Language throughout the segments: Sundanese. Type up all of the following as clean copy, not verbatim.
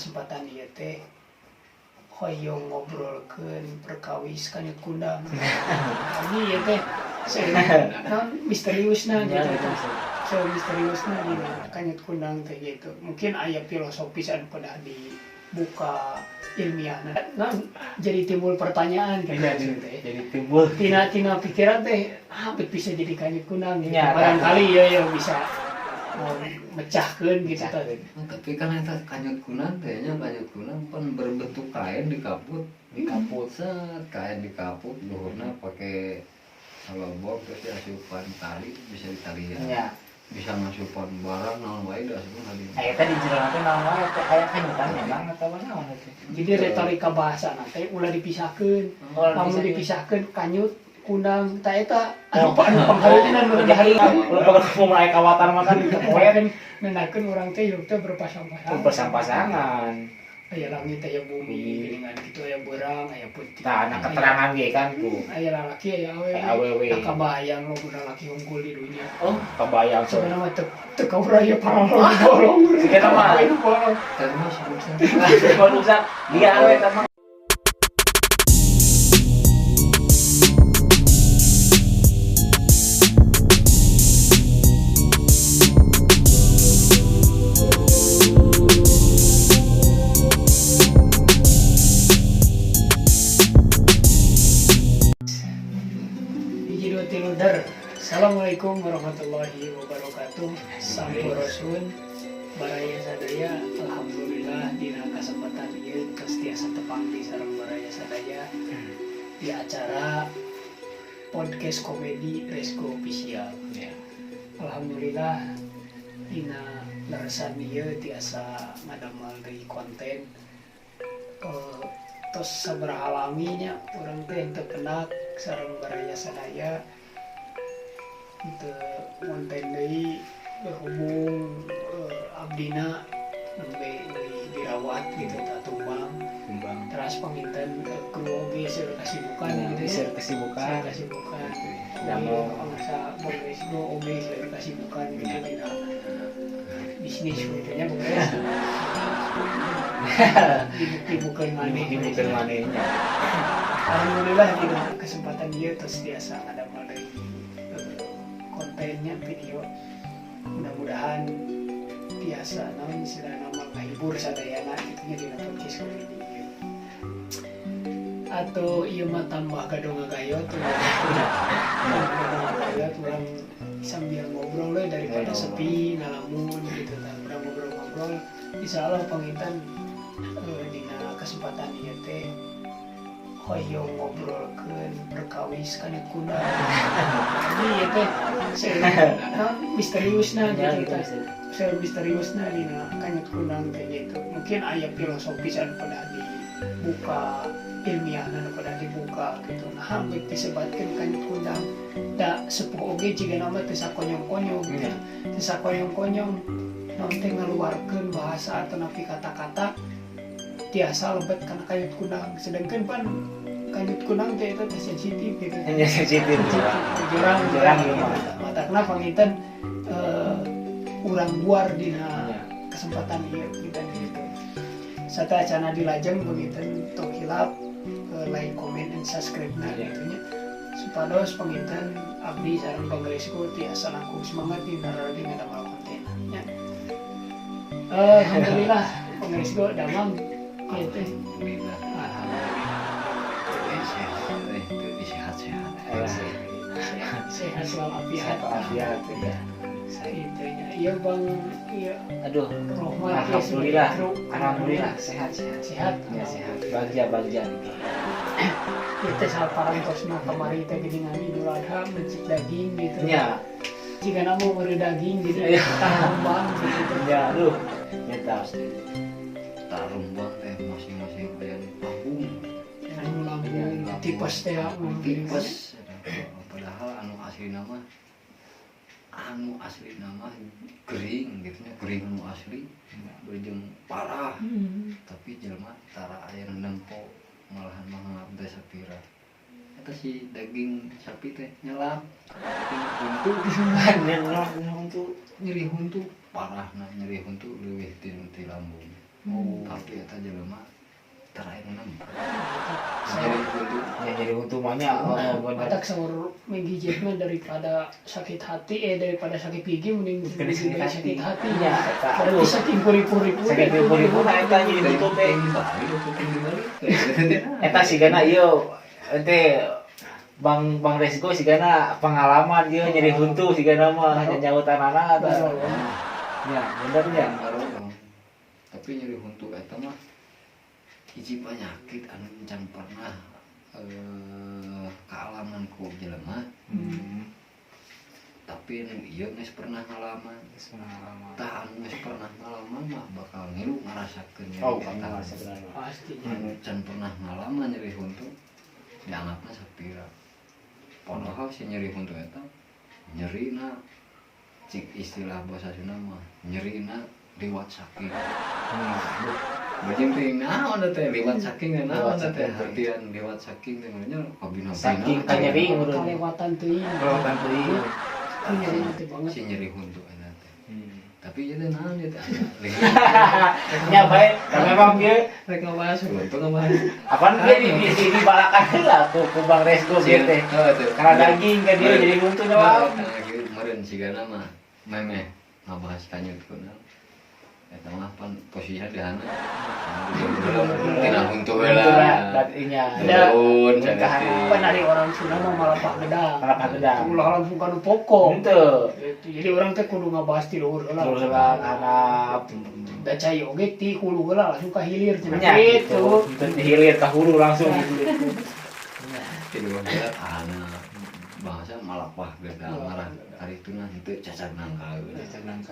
Kesempatan ieu teh hoyong ngobrolkeun perkawis kanyut kundang. Ini ieu teh naon misteriusna Ya, gitu. gitu. Seueur misteriusna dina kanyut kundang teh gitu. Mungkin aya filosofis anu kedah dibuka ilmiahna. Nah, jadi timbul pertanyaan kan Iya, gitu teh. jadi timbul. Tina tina pikiran teh, ah, bet bisa jadi kanyut kundang gitu. Ya, Barangkali ya ya bisa mau mecahkeun gitu teh. Nah, tapi kan eta kanyut kunang teh nya, kanyut kunang pan berbentuk kain dikaput. Dikaput. Set kain dikaput, luhurna pakai salobok, terus diasupan tali, bisa ditalian. Bisa ngasupan barang naon wae diasupkeun tali. Aya teh di jero teh naon wae teh, aya kanyutan memang atau naon teh? Jadi retorika bahasa teh ulah dipisahkeun. Oh, Lamun bisa dipisahkeun kanyut kundang ta eta anu anu panghareunan nu Jadi hareunan. ulah mau mulai kawatan makan di poe. Kan ngenakeun urang teh hirup teh berpasang-pasangan. Berpasang-pasangan. Aya langit, aya bumi, Bumi. Geuningan kitu aya beurang, aya peuting. Tah, nah keterangan ge kan ku. Aya lalaki, aya awewe. Aya awewe. Tah kabayang lo lalaki unggul di dunia. Oh, kebayang so. Sebenarnya mah teu teu kauraya aya paralon bolong. Sigana mah. Itu bolong. Terus rusak. Kalau rusak, dia we eta mah. Hiji dua tilu der. Assalamualaikum warahmatullahi wabarakatuh. Sampurasun baraya sadaya. Alhamdulillah dina kesempatan ieu tos tiasa tepang di sareng baraya sadaya di acara podcast komedi Resko Official. Ya. Alhamdulillah dina leresan ieu tiasa ngadamel deui konten. Tos sabaraha lami nya urang teh teu penak sareng baraya sadaya, teu konten deui berhubung abdina nembe deui dirawat gitu, tak tumbang. Tumbang. Teras panginten kru oge seueur kasibukan gitu ya. Seueur kesibukan. Seueur kasibukan. Damel. Bangsa Bang Resgo oge seueur kasibukan gitu dina bisnis gitu nya, Bang Res. Dibukeun maneh. Dibukeun manehnya. Alhamdulillah dina kesempatan ieu tos biasa ngadamel deui kontennya video. Mudah-mudahan biasa naon istilahna mah ngahibur sadayana gitu nya dina podcast komedi ieu. Atau ieu mah tambah gaduh ngagayot, tambah gaduh ngagayot urang sambil ngobrol we daripada Ngobrol. Sepi ngalamun gitu tah. Urang ngobrol-ngobrol, insyaallah panginten dina kesempatan ieu teh hoyong ngobrolkeun perkawis kanyut kundang. Ini ieu teh seueur naon misteriusna Ya, gitu gitu. Tah. Seueur misteriusna dina kanyut kundang teh gitu. Mungkin aya filosofis anu kedah dibuka ilmiahna anu kedah dibuka gitu. Nah, bet disebatkeun kanyut kundang da sepuh oge jigana mah teu sakonyong-konyong gitu. Teu sakonyong-konyong naon teh ngaluarkeun bahasa atau napi kata-kata tiasa lebet kana kanyut kundang, sedangkan pan kanyut kundang teh eta teh sensitif gitu. Hanya sensitif. Jurang. Jurang, ieu mah. Matakna panginten urang buar dina kesempatan ieu kita gitu. Sateuacana dilajeng panginten tong hilap like, comment, and subscribe na gitu nya, supados panginten abdi sareng Bang Resgo tiasa langkung semangat dina radi ngadamel konten nya. Alhamdulillah Bang Resgo damang ieu teh. Alhamdulillah. Alhamdulillah. Sehat, teu sehat-sehat. Sehat, sehat walafiat. Sehat walafiat, ya. Itu nya iya Bang, iya. Aduh, Rohmat ya, alhamdulillah. sebagai kru. Alhamdulillah sehat sehat. Sehat. Ya sehat. Bagja bagja. Ieu teh saparantosna kamari teh geuningan Idul Adha mencit daging gitu. Jika namu meuli daging gitu, tarumbang gitu. Ya, aduh. Nyata. Tarumbang teh masing-masing aya nu lambung. Anu lambung, tipes teh ya. Tipes. Padahal anu asli nama gering gitu nya, gering anu asli berjeng parah. Tapi jelema tara aya nu nempo, malahan mah ngabda sapira eta si daging sapi teh nyelap huntu. Nyelap huntu. Nyeri huntu parah, nah nyeri huntu leuwih ti nu ti lambung. Tapi eta jelema tara aya nu nempo. Saya Nyeri huntu. Ya jadi untungannya, oh bener. Matak saur menggigit mah daripada sakit hati, eh, daripada sakit gigi mending Mending lebih sakit baik hati. Sakit hati. Iya, eta. Berarti saking puri-puri. Saking puri-puri eta jadi tutup teh. Di Bali, di Bali. Eta sigana ieu ente Bang Bang Resgo sigana pengalaman ieu nyeri huntu sigana mah nyautanana eta. Ya, bener nya. Barolong. Tapi nyeri huntu eta mah hiji penyakit anu can pernah kaalaman ku jelema, tapi nu ieu geus pernah ngalaman. Geus pengalaman. Tah, anu geus pernah ngalaman mah bakal ngilu ngarasakeun nyeri Oh, eta. kamu ngerasa bener. Pasti. Anu can pernah ngalaman nyeri huntu dianggapna sapira, padahal si nyeri huntu eta nyerina, cik istilah bahasa Sunda mah, nyerina liwat saking. Bajing teh naon teh liwat saking teh, naon Liwat teh saking teh. Artian liwat saking teh nya kabina. Saking kanyeri meureun. Kalewatan teuing. Kelewatan teuing. Itu nyeri teh banget. Si nyeri huntu eta teh. Tapi ieu teh naon ieu teh? Nya bae, da memang ieu Rek ngabahas huntu, ngabahas. Apaan dia di balakan heula ku Bang Resgo kieu teh. Heuh, teh. Karena daging kan dia jadi huntu nyawa. Nah, kieu meureun sigana mah memeh ngabahas kanyut kunaon. Eta mah pan posisinya di hana. Tina huntu heula. Berarti nya. Turun Ka cenah. Kan dari orang Sunda mah malapah gedang. Malapah gedang. Ulah langsung kanu pokok. Henteu. Gitu. Jadi orang teh kudu ngabahas ti luhur heula. Terus heula handap. Da cai oge ti hulu heula langsung ka hilir cenah. Nya Gitu. gitu. Henteu di hilir ka hulu langsung gitu. Ti luhur heula ka hana. Bahasa malapah gedang marah hari itu nah henteu cacat nangka.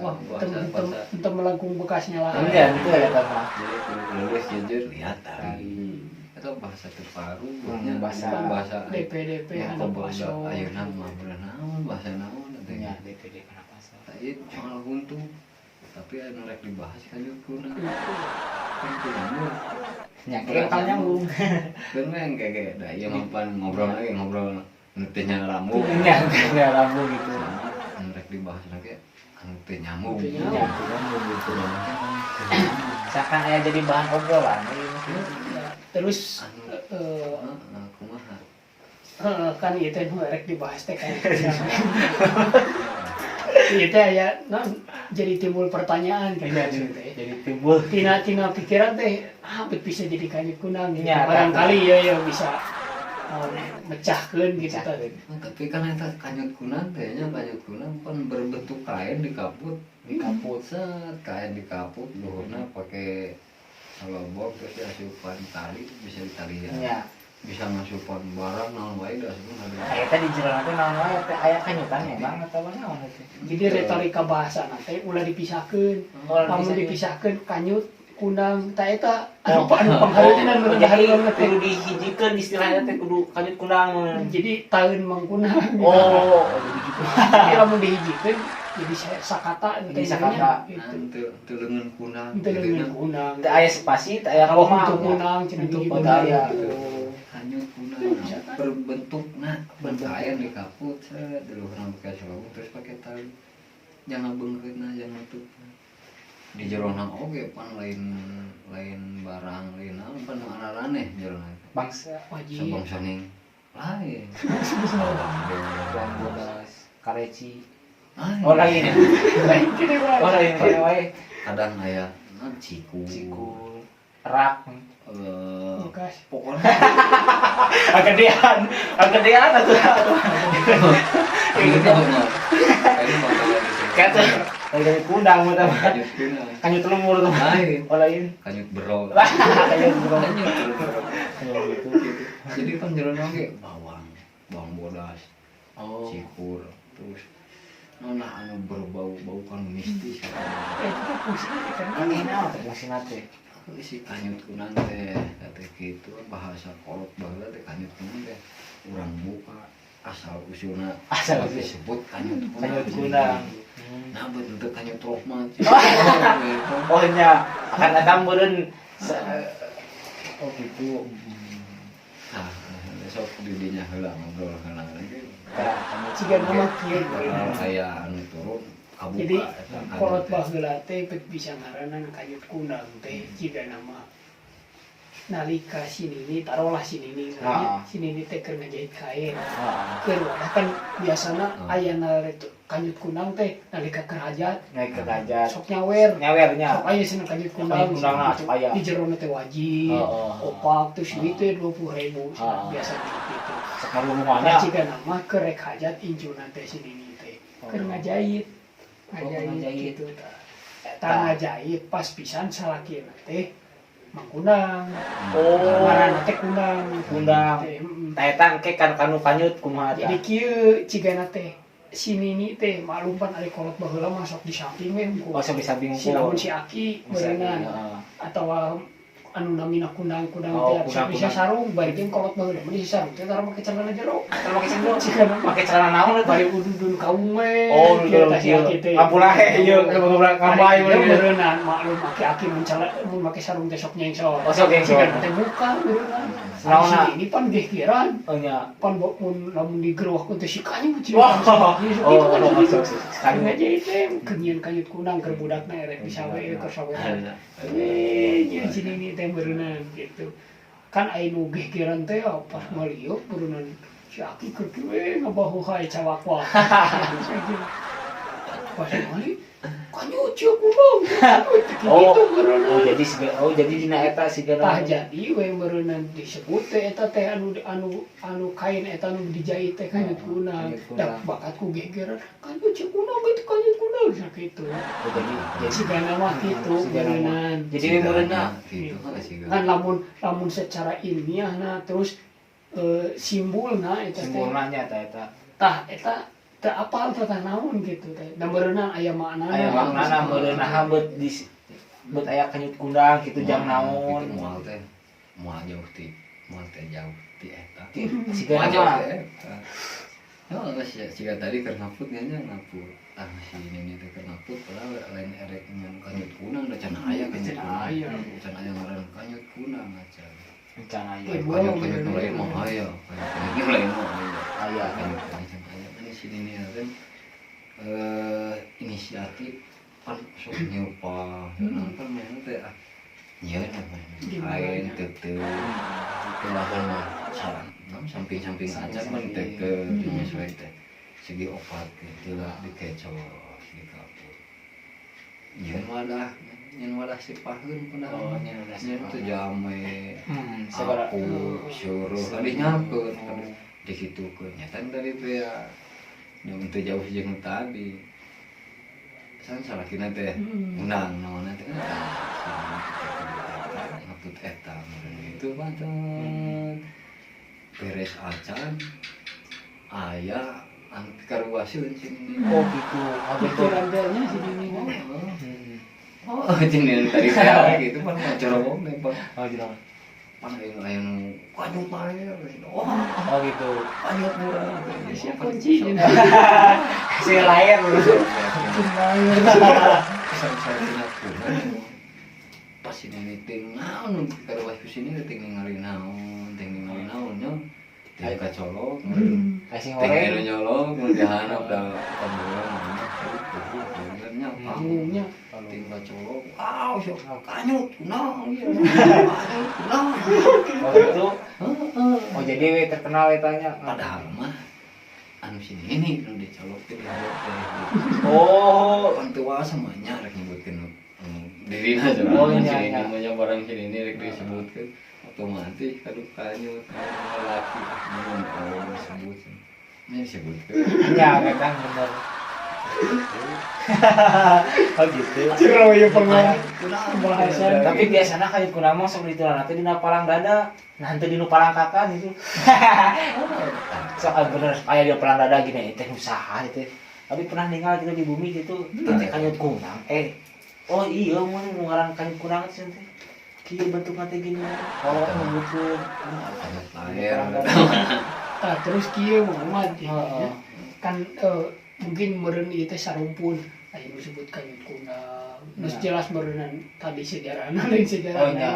Wah, Bahasa bahasa. ente melengkung bekasnya lah. Nya henteu eta mah. Jadi kudu lulus jujur lihat tari. Atau bahasa terparu, bahasa- bahasa DP DP yang handap barudak aso. Ayeuna mah bener naon bahasa naon teh. Nya DPD kenapa sih? Tah, ieu soal huntu. Tapi anu rek dibahas kan kuna. Kan teu nyambung. Nya kira kan nyambung. Keun we engke ge da ieu mah pan ngobrol lagi ngobrol nu teu nyambung. Nya nya nyambung gitu. Sama anu rek dibahas lagi anu teu nyambung. Teu nyambung. Nya teu nyambung gitu. Teu nyambung. Seakan aya jadi bahan obrolan. Ya, terus Anu heeh, kumaha? Heeh, kan ieu teh nu erek dibahas teh kan. Ieu teh aya naon, jadi timbul pertanyaan kan Iya, maksud teh. jadi timbul. Tina tina pikiran teh, ah, bet bisa jadi kanyut kunang gitu. Ya, Barangkali ya ya bisa mecahkeun gitu tah. Nah, tapi kan eta kanyut kunang teh nya, kanyut kunang pan berbentuk kain dikaput. Di kaput. Set kain dikaput, luhurna pakai salobok, terus diasupan tali, bisa ditalian, Nya. bisa ngasupan barang naon wae diasupkeun ada. Aya teh di jero teh naon wae teh, aya kanyutan memang atau naon teh? Jadi retorika bahasa teh ulah dipisahkeun. Oh, Lamun dipisahkeun. dipisahkeun kanyut kunang ta eta anu anu panghareunan Oh, mun jadi teh. kudu dihijikeun istilahnya teh, kudu kanyut kunang. Jadi taeun mangkunang. Oh, jadi gitu. Jadi lamun dihijikeun jadi sakata Jadi sakata. gitu. Teu teu leungeun kunang. Teu leungeun kunang. Teu aya spasi, teu aya Kalau koma. untuk kunang cenah Untuk hiji kota kunang. aya. Kanyut kunang berbentukna kain dikaput, set di luhurna pakai salobok terus pakai tali, jangan beungkeutna, jangan nutupna di jerona oge pan lain lain barang lain naon pan nu araraneh jerona teh. Bangsa Wajib. Sabangsa ning lain. Bawang bodas, kareci. Lain. Oh, lain. Lain kene wae. Oh, lain kene wae. Kadang aya naon, ciku. Cikul, rak. Eh, Bekas. pokoknya Agedean, agedean atuh. ini mah ini mah Kata dari kundang mah tah. Kanyut kunang. Kanyut lemur tuh. Lain. Oh, lain. Kanyut bero. Kanyut bro. Kanyut bero. Kanyut gitu. Gitu. Jadi kan jalan oge bawang, bawang bodas, Oh. cikur, terus nona anu berbau-bau kan mistis. Eh, itu teh fungsina teh kan. Ini naon teh fungsina teh? Isi kanyut kunang teh teh gitu, bahasa kolot baheula teh kanyut kunang teh urang buka asal usulna. Asal usul. Disebut kanyut kunang. Kanyut kunang. Nah, bentuk kanyut rohmat. Oh nya, akan datang meureun. Oh gitu. Nah, besok di dinya heula ngobrol heula lagi. Tah, kanyut. Ciga nama kieu. Bakal aya anu turun. Kabuka Jadi eta kolot kanyut teh. Baheula teh bet bisa ngaranan kanyut kundang teh jiga nama nalika si nini, taruhlah si nini ngaranna, si nini teh keur ngajahit kain, keur wadah kan biasana aya kanyut kundang teh nalika keur hajat. Naik ke hajat. Sok nyawer. Nyawernya. Sok aya cenah kanyut kundang. Kanyut kundang lah, sok aya. Di jerona teh wajib opak terus duit teh 20.000 biasa gitu. Sok marumana. Nah, jika nama keur rek hajat incuna teh si nini teh keur ngajahit. Oh, Ngajahit ngajahit. gitu tah. Eta ngajahit pas pisan salakina teh Mang Kundang. Ngaranna teh Kundang. Kundang. Teh, mm. Tah eta engke kan kanu kanyut kumaha tah? Jadi kieu cigana teh si nini teh maklum pan ari kolot baheula mah sok di samping we hungkul. Oh, sok di samping Si hungkul. lamun si aki berenang atau anu namina kundang-kundang Oh, teh sok bisa kundang-kundang. sarung bari jeung kolot baheula mah di sarung teh tara make celana jero. Tara make celana. Cigana mah Make celana naon eta? Bari ududun kaung we. Oh, kieu ududun tah si kieu. aki teh. Ampura he ieu ngobrol ngambay Ari we. ieu meureunnan maklum aki-aki mun cala mun make sarung teh sok nyengsor. Oh, sok nyengsor. Cigana teh buka meureunnan. Naonna? Si ini pan gegeran. Oh nya. Pan mun lamun digerowak teh si kanyut si Wah. gitu Oh, kan oh, gitu. sok, sok, sok. Kanyut aja itu kenyian kanyut kunang keur budakna erek disawe keur sawe. Eh, nya si nini teh meureunnan gitu. Kan aya nu gegeran teh pas maliuk meureunnan si aki keur kieu we ngabahuhay cawak-wak. Pas mali kanyut sia kunang. Kanyut gitu meureunnan. Oh, jadi siga, oh jadi dina eta siga Tah jadi we meureunnan disebut teh eta teh anu anu anu kain eta anu dijahit teh kanyut kunang. Kanyut kunang. Da bakat ku gegeran kanyut sia kunang gitu kanyut kunang sakitu. Oh, jadi Cigana mah kitu Cigana mah. meureunnan. Jadi we meureunna gitu kan siga. Kan lamun lamun secara ilmiah na terus simbolna eta teh. Simbolna nya eta eta. Tah eta teu apal teh tah naon gitu teh. Da meureunnan aya maknana. Aya maknana meureunna beut di beut aya kanyut kundang kitu jang naon. Gitu moal teh moal jauh ti moal teh jauh ti eta. Siga Moal jauh mah. ti eta. No, geus ya, siga tadi keur ngaput nya nya ngaput. Ah si ini teh keur ngaput padahal lain erek nyan kanyut kunang da can aya kanyut Can kunang. aya. Can aya ngaran kanyut kunang aja. Rencana Eh, ieu. bolong Kanyut nu lain mah aya, kanyut nu lain mah aya. Aya. Kanyut kunang can aya. Ini si nini teh inisiatif pan sok nyeupa. Nah, pan mainna teh ah nyieun mah Gimana kain nya? teu teu mah sarang samping-samping aja pan Samping-samping. teu menyesuai teh segi opat gitu lah dikecos dikapur nyieun wadah sipaheun padahal. Oh, nyieun wadah nyieun teh sipaheun. jame Sabaraha? aku suruh kadinyakeun dikitukeun nya kan dari teh ya nu teu jauh jeung tadi san salakina teh undang naonna teh ngaput eta meureun gitu banten beres acan aya anu pikaruaseun cing. Oh gitu. Oh gitu. Pikiran teh nya si nini mah. Oh, cing tadi teh gitu pan mah jorong teh pan. Oh gitu. Pan aya nu aya nu kanyut bae. Oh, Oh gitu. kanyut murah. Sia kunci. Si lahir. Pas ini ting naon pikaruas ku sini teh ningali naon, ting ningali naon nya. Ting kacolok. Asing Ting horeng. anu nyolok mun dihanap da pambulan mah nya Panggungnya. ting kacolok. Wow, sok kanyut kunaon ieu. Kanyut kunaon. Oh gitu. Heeh. Oh jadi we terkenal etanya. Padahal mah anu sini ini nu dicolok teh dicolok teh. Oh. Kan teu wae sama nya rek nyebutkeun anu dirina cenah. Oh, Sini iya, ini iya. mah nya barang sini ini rek disebutkeun otomatis kadu kanyut lalaki mun oh disebut. Nya disebutkeun. Ya, kan bener. Oh gitu. Jero ieu pembahasan. Tapi biasanya kanyut kunang mah sok ditular teh dina palang dada. Nah, henteu dinu palangkakan gitu. Sok ah, bener aya di palang dada gini teh usaha gitu. Tapi pernah ninggal gitu di bumi gitu, itu teh kanyut kunang. Eh, oh iya mun nu ngaran kanyut kunang teh teh. Kieu bentukna teh gini. Kalau nyebutkeun Kanyut lahir. Tah terus kieu Muhammad ya. Heeh. Kan mungkin meureun ieu teh sarumpun aya nu disebut kanyut kunang. Geus Ya. jelas meureunnan tadi sejarahna lain sejarah. Oh, nya.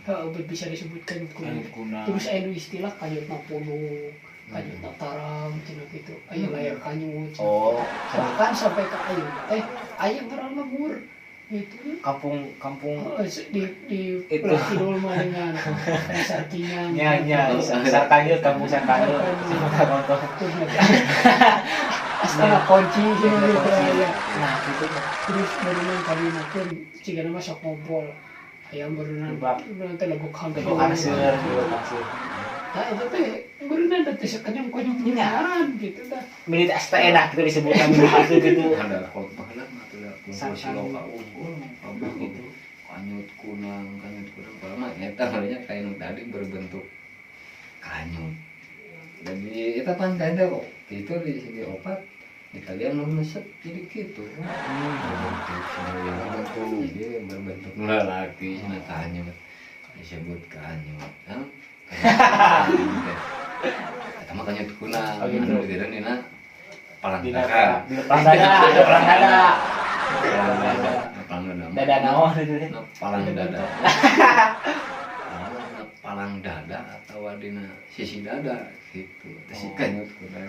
Heeh, bisa disebut kanyut kunang. Kanyut kunang. Terus aya nu istilah kanyut mapuluk. Kanyut tarang cenah kitu. Aya layar kanyut. Oh, bahkan sampai ke ayeuna teh aya ngaran lembur gitu. Kampung kampung Di Itu. belah kidul mah dengan Sarkinyang. Nya nya, Sarkanyut, kampung Sarkanyut. Sama Terus nanti Astana Kunci gitu gitu ya. Nah, gitu mah. Terus berenang kami makin jika nama sok ngobrol. Ayam berenang Lebak. Berenang teh lagu kampung. Lebok hanseur, lebok hanseur. Nah itu teh berenang teh sekanyong-konyong nyaran gitu dah. Minit STE nah gitu disebutkan minit itu gitu. Ada kolot baheula mah tuh da kumpul siloka unggul kabeh Gitu. Kanyut kunang padahal mah eta ngaranna kayak nu tadi berbentuk kanyut. Jadi eta pan teh kok itu di segi opat di kalian nu neset jadi gitu. Berbentuk cenah berbentuk jadi berbentuk nu lalaki cenah kanyut disebut kanyut. Hah? Kanyut. Eta mah kanyut kunang. Oh, gitu. Anu dina dina palang Dina dada. dina palang dada, dina palang dada. Palang dada. Palang dada. Dada naon itu teh? Na palang dada. Palang na palang dada atau dina sisi dada gitu. Teh si Oh. kanyut kunang.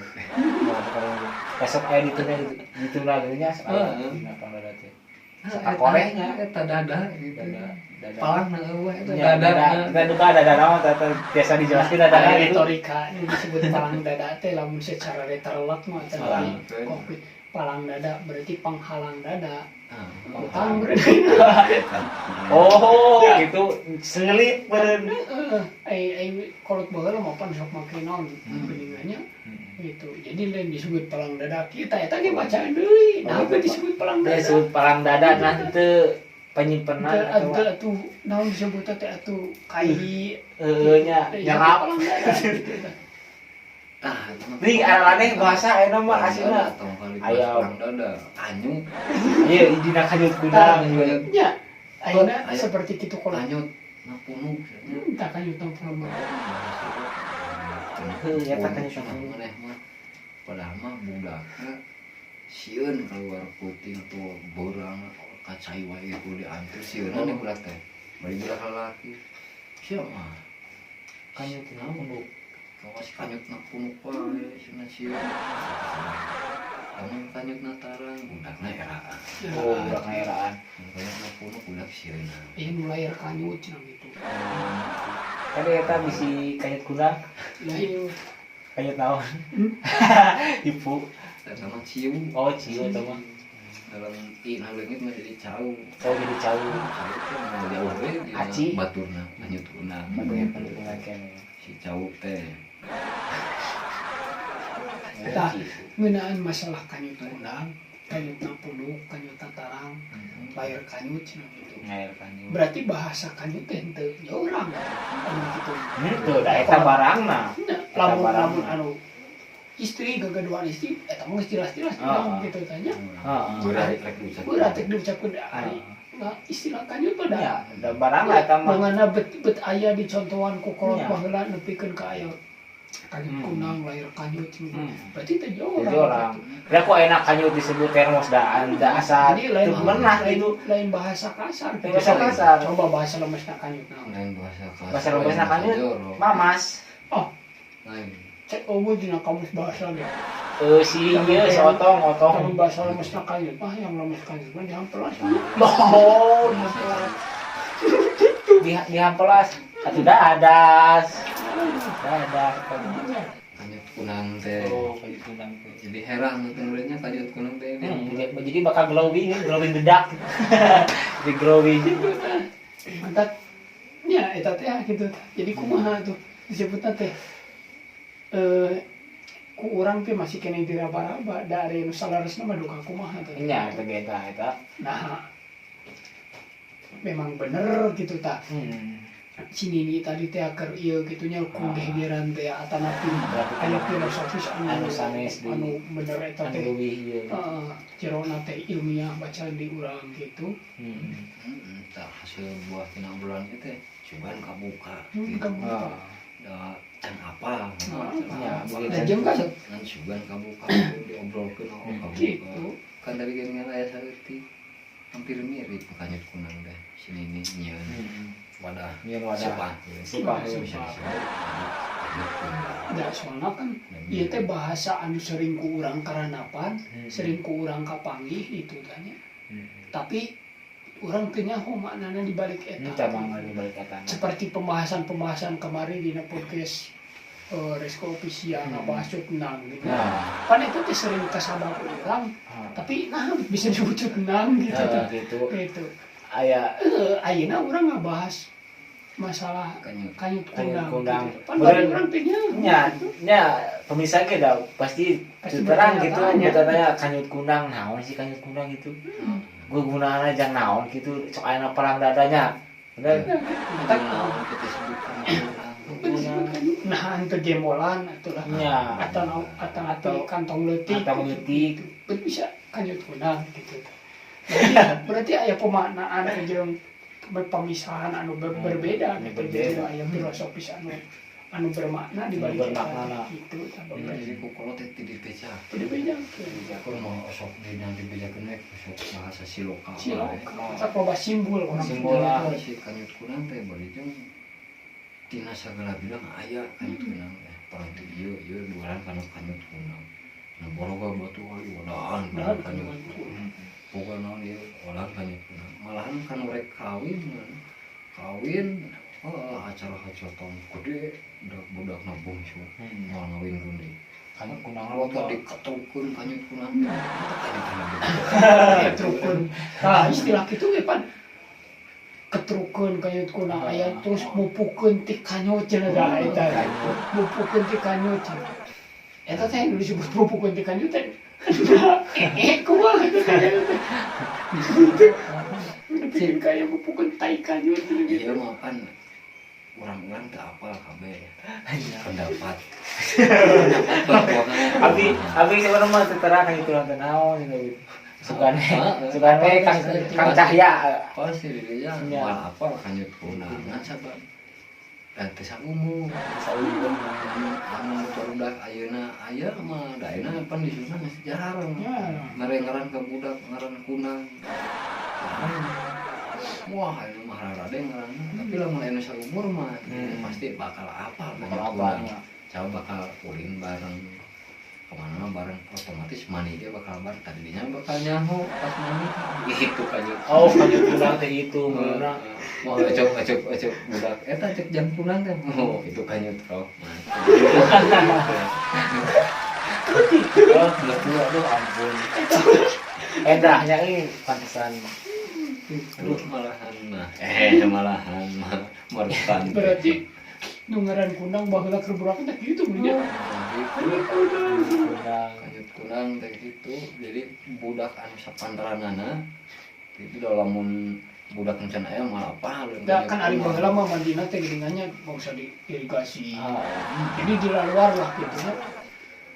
Besok aya dituna dituna gitu nya sok aya Heeh. dina palang dada teh. Nah, Sakorehnya. eta dada gitu. Dada, dada. Palang na eueuh eta Nya, dada. dada. Kita duka dada naon teh teh biasa dijelaskeun dada Ada gitu. retorika ini disebut palang dada teh lamun secara letterlek mah teh Palang. tapi palang dada berarti penghalang dada. Ah, Utang berarti. Oh, gitu selip beureun. Heeh, ai ai kolot baheula mah pan sok make naon geuningannya gitu. Jadi lain disebut palang dada kita eta ge bacaan deui. Nah, Oh, apa disebut palang dada? Disebut palang dada nah teu penyimpenan Teu atau atuh atuh naon disebut teh atuh kai heueuh nya Teh, nyerap. palang dada gitu tah. Tah, eta mah Nih araraneh bahasa ayeuna mah aslina. Tong kali Aya. palang dada. Kanyut. Iya, dina kanyut kunang. Nya, ayeuna Aya. seperti kitu kolot. Kanyut na punuk. Tah kanyut tong palang Heuh, eta kanyut na punuk. Maneh mah padahal mah budakna sieun keluar puting atau beurang kacai wae gitu diantar sieunna nih budak teh. Bari budak lalaki. Sia mah Kanyut na punuk. kawas kanyut na punuk wae cenah sieun. Lamun kanyut na tarang budakna eraan. Oh, budak eraan. Mun kanyut na punuk budak sieunna. Ieu nu layar kanyut cenah gitu. Kan eta bisi kanyut kunang, Lah ieu kanyut naon? Ibu. Eta mah ciu. Oh, ciu eta mah. Dalam i na leungit mah jadi cau. Oh, jadi cau. Cau teh mau jauh we dina Aci. baturna kanyut kunang. Baturna kanyut kunang kene. Si cau teh. Tah, ngeunaan masalah kanyut kunang, kanyut na punuk, kanyut na tarang, layar kanyut cenah gitu. Ngair kanyut. Berarti bahasa kanyut teh henteu urang anu kitu. Henteu, da eta barangna. Nya, Eta lamun barangna. lamun anu istri gagaduhan istri eta mah geus jelas-jelas Ah. gitu tanya. Heeh. Beurah rek diucapkeun. Beurah teh diucapkeun ari nah, istilah kanyut mah da. Ya, da barangna eta mah. Mangana bet bet aya dicontohan ku kolot Nya. baheula nepikeun ka aya kanyut kunang lahir kanyut cenah. Berarti teh jauh Jadi orang. Kira kok enak kanyut disebut termos da da asa Jadi lain teu pernah lain, gitu. lain bahasa kasar. Lain bahasa kasar. Coba bahasa lemesna kanyut naon. Lain bahasa kasar. Bahasa lemesna lain kanyut. jorok. Mamas. Oh, Lain. cek eueuh dina kamus bahasa ge. Eh si ieu si otong otong. Kalau bahasa lemesna kanyut mah yang lemes kanyut mah dihampelas. Oh, di dihampelas. Atuh dadas. Dadas. Kanyut kunang teh. Oh, kanyut kunang teh. Jadi heran teh muridnya kanyut kunang teh. Jadi bakal glowing, glowing bedak. Jadi glowing. Gitu tah. Mantap. Nya eta teh gitu tah. Jadi kumaha tuh disebutna teh ku urang teh masih keneh diraba-raba da ari nu salaresna mah duka kumaha teh. Nya eta ge eta eta. Nah, memang bener gitu tah. Si Nini tadi teh keur ieu gitu nya ku gegeran teh atanapi aya filosofis anu Anu sanes deui. anu bener eta Anu teh. leuwih ieu. Heeh, jerona teh ilmiah bacaan di urang gitu. Tah hasil buah tina obrolan ieu teh cuman kabuka. Hmm, Gitu. kabuka. Da can apa. Ya, Da jeung kan Ngan sugan kabuka diobrolkeun oh kabuka. gitu. Kan tadi geuningan aya saeutik hampir mirip kanyut kunang teh si Nini nyieun wadah Nyieun wadah. sepah. Sepah, Bisa disebut kanyut. Kanyut kundang. Da soalna kan ieu teh bahasa anu sering ku urang karanapan, sering ku urang kapanggih itu tanya. Tapi urang teu nyaho maknana di balik Ini eta. Cabang di balik eta. Seperti pembahasan-pembahasan kemarin di podcast Resko Official ngabahas cut nang gitu. Nah, Pan itu teh sering kasabab urang, tapi nah bisa disebut nang gitu. Gitu. Gitu. Aya Ayeuna urang ngabahas masalah Kanyut. kanyut Kanyut kundang. kundang. Gitu. Pan bari Bener. urang teh nyaho Nya, gitu. nya pemirsa ge da pasti Pasti terang gitu, bertanya-tanya. bertanya kanyut kundang naon sih kanyut kundang gitu. Gue gunaan aja naon gitu, sok aya palang dadanya. Bener. Nah, gitu. Itu naon kita sebut kanyut kundang. Disebut kanyut. Nah, ante gembolan atulah. Nya. Atau kantong leutik. Kantong leutik. Bet bisa kanyut kundang gitu. Berarti aya pemaknaan jeung pemisahan anu berbeda Anu gitu. berbeda. Jadi aya filosofis anu anu bermakna di Anu balik eta bermakna. gitu. Jadi ku kolot teh teu dibeja. Tidak bejakeun. Aku mau sok di nanti bejakeun we sok bahasa siloka. Siloka. Tak loba simbol orang Simbol lah. Si kanyut kundang teh bari jeung tina sagala bilang aya kanyut kundang teh. Paranti ieu ieu duaran kana kanyut kundang. Nah, boroga batu wali wadahan kana Dan kanyut. Boga naon ieu wadahan kanyut kundang. Malahan kan rek kawin kawin oh, acara hajatan gede budak-budakna bungsu moal ngawinkeun deui. Kanyut kundang Kalau loba. tadi ketrukeun kanyut kundang teh eta kanyut kundang. Ketrukeun. Nah, istilah kitu ge pan ketrukeun kanyut kundang aya terus mupukeun ti kanyut cenah da eta. Mupukeun ti kanyut cenah. Eta teh nu disebut mupukeun ti kanyut teh. Kumaha gitu teh kanyut teh. Udah bikin kayak mupukeun tai kanyut gitu. Iya mah pan urang-urang teu apal kabeh pendapat. Abi abi sebenarnya mah teu terang kanyut kundang teh naon gitu. Sukane sukane Kang Kang Cahya. Pasti dia Iya. malah apal kanyut kundang ngan sabab dan teu saumur. Sauyun. Lamun barudak ayeuna aya mah da ayeuna pan di Sunda geus jarang. Ya. Mere ngaran ka budak ngaran kundang. Jarang. Wah, ayeuna mah rarade ngaranna. Tapi lamun ayeuna saumur mah pasti bakal apal Bakal kanyut apal. kundang. Coba bakal ulin bareng kemana bareng otomatis mani dia bakal bareng tadinya bakal nyaho pas mani gitu kanyut. Oh, kanyut kundang teh itu meunang. Wah, acok acok acok budak eta cek jam kunang teh. Oh, itu kanyut rohman. Oh, betul, aduh ampun. Endahnya ini pantesan. Aduh, malahan mah. Malahan mah merukan. Berarti nu ngaran kundang baheula keur budak teh kitu nya. Gitu. Kundang. Kundang. Kanyut kunang teh gitu. Jadi budak anu sapantaranana itu dah lamun budak encan aya malah apal. Da kan ari baheula mah mandina teh geuningannya mau usah diirigasi. Ah, Jadi di luar lah gitu nya.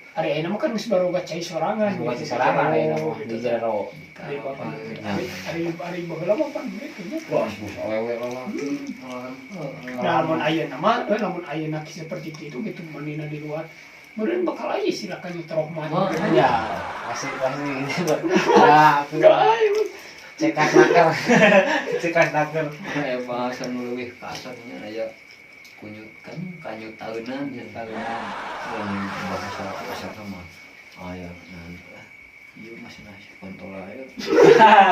Ari ayeuna mah kan geus baroga cai sorangan. bukan si sorangan ayeuna mah Gitu. di jero. Ari ari ari baheula mah pan gitu nya. Wah, bus awewe lalaki malahan. Nah, lamun ayeuna mah, lamun ayeuna seperti itu gitu mandina di luar. Meureun bakal aya silakan rohman. Oh, Ya, masih masih gitu. Ya, aku Enggak aya. cekas naker. Cekas naker. Aya bahasa nu leuwih kasarnya aya kunyut kan kanyut taunan ya. Tahunan. Lamun bahasa kasar mah aya nah ieu masih nasi kontol aya.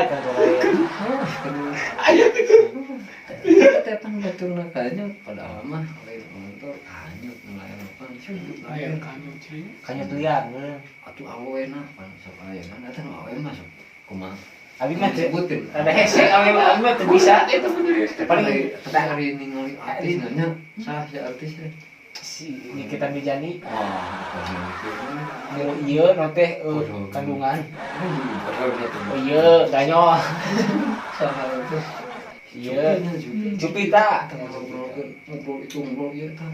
Kontol aya. Aya gitu. Teh pan baturna kanyut padahal mah lain kontol kanyut nu lain pan Aya kanyut cenah. Kanyut liar bener. Atuh awena pan sok aya kan eta nu awe mah sok kumaha Abi mah teu Disebutin. ada hese abi mah abi mah teu bisa. Itu bener. Paling Tapi hari ningali artis nanya sah si artis teh. Si Nikita Mirzani Wah, padahal itu. nu ieu nu teh kandungan. Padahal itu. Oh iya, danyo. Saha itu. Iya. Cupita. Cupita. Kita ngobrol ngobrol itu ngobrol ieu tah.